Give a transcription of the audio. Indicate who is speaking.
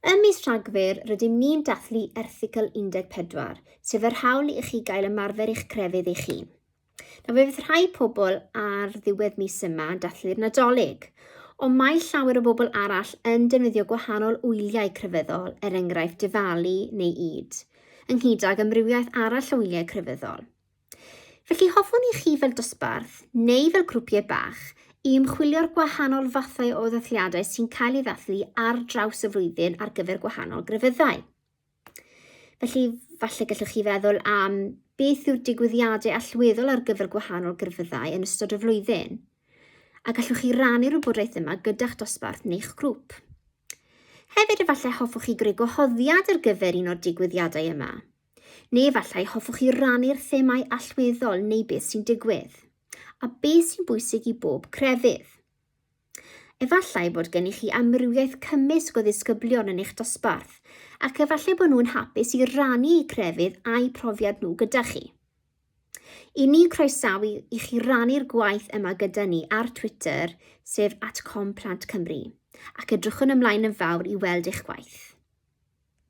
Speaker 1: Ym mis Rhagfyr, rydym ni'n dathlu Erthygl 14, sef yr hawl i chi gael ymarfer eich crefydd eich hun. Nawr, fe fydd rhai pobl ar ddiwedd mis yma yn dathlu'r Nadolig, ond mae llawer o bobl arall yn defnyddio gwahanol wyliau crefyddol, er enghraifft Diwali neu Eid, ynghyd ag amrywiaeth arall o wyliau crefyddol. Felly hoffwn i chi fel dosbarth, neu fel grwpiau bach, i ymchwilio'r gwahanol fathau o ddathliadau sy'n cael ei ddathlu ar draws y flwyddyn ar gyfer gwahanol grefyddau. Felly, falle gallwch chi feddwl am beth yw'r digwyddiadau allweddol ar gyfer gwahanol grefyddau yn ystod y flwyddyn. A gallwch chi rannu'r wybodaeth yma gyda'ch dosbarth neu'ch grŵp. Hefyd, efallai hoffwch chi greu gwahoddiad ar gyfer un o'r digwyddiadau yma. Neu efallai hoffwch chi rannu'r themâu allweddol neu beth sy'n digwydd, a beth sy'n bwysig i bob crefydd. Efallai bod gennych chi amrywiaeth cymysg o ddisgyblion yn eich dosbarth, ac efallai bod nhw'n hapus i rannu eu crefydd a'u profiad nhw gyda chi. I ni'n croesawu i chi rannu'r gwaith yma gyda ni ar Twitter, sef @complantcymru, ac edrychwn ymlaen yn fawr i weld eich gwaith.